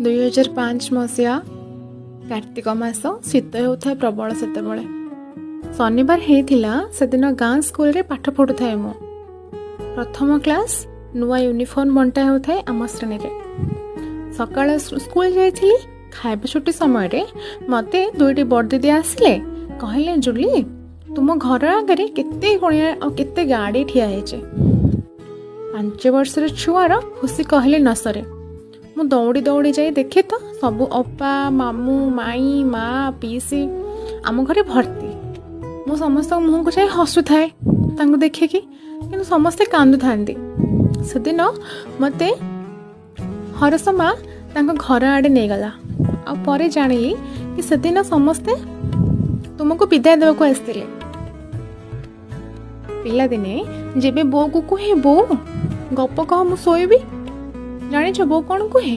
2005 ମସିହା କାର୍ତ୍ତିକ ମାସ, ଶୀତ ହେଉଥାଏ ପ୍ରବଳ ସେତେବେଳେ। ଶନିବାର ହେଇଥିଲା ସେଦିନ। ଗାଁ ସ୍କୁଲରେ ପାଠ ପଢ଼ୁଥାଏ ମୁଁ, ପ୍ରଥମ କ୍ଲାସ୍। ନୂଆ ୟୁନିଫର୍ମ ବଣ୍ଟା ହେଉଥାଏ ଆମ ଶ୍ରେଣୀରେ। ସକାଳ ସ୍କୁଲ ଯାଇଥିଲି। ଖାଇବା ଛୁଟି ସମୟରେ ମୋତେ ଦୁଇଟି ବଡ଼ ଦିଦି ଆସିଲେ, କହିଲେ, "ଜୁଲି, ତୁମ ଘର ଆଗରେ କେତେ କୁଣିଆ ଆଉ କେତେ ଗାଡ଼ି ଠିଆ ହେଇଛି।" 5 ବର୍ଷର ଛୁଆର ଖୁସି କହିଲେ ନ ସରେ। ମୁଁ ଦୌଡ଼ି ଦୌଡ଼ି ଯାଇ ଦେଖେ ତ ସବୁ ଅପା, ମାମୁଁ, ମାଇଁ, ମା, ପିଇସି ଆମ ଘରେ ଭର୍ତ୍ତି। ମୁଁ ସମସ୍ତଙ୍କ ମୁହଁକୁ ଯାଇ ହସୁଥାଏ ତାଙ୍କୁ ଦେଖିକି, କିନ୍ତୁ ସମସ୍ତେ କାନ୍ଦୁଥାନ୍ତି। ସେଦିନ ମୋତେ ହରସ ମା ତାଙ୍କ ଘର ଆଡ଼େ ନେଇଗଲା ଆଉ ପରେ ଜାଣିଲି କି ସେଦିନ ସମସ୍ତେ ତୁମକୁ ବିଦାୟ ଦେବାକୁ ଆସିଥିଲେ। ପିଲାଦିନେ ଯେବେ ବୋଉକୁ କୁହେ, "ବୋଉ, ଗପ କହ, ମୁଁ ଶୋଇବି," ଜାଣିଛ ବୋଉ କ'ଣ କୁହେ?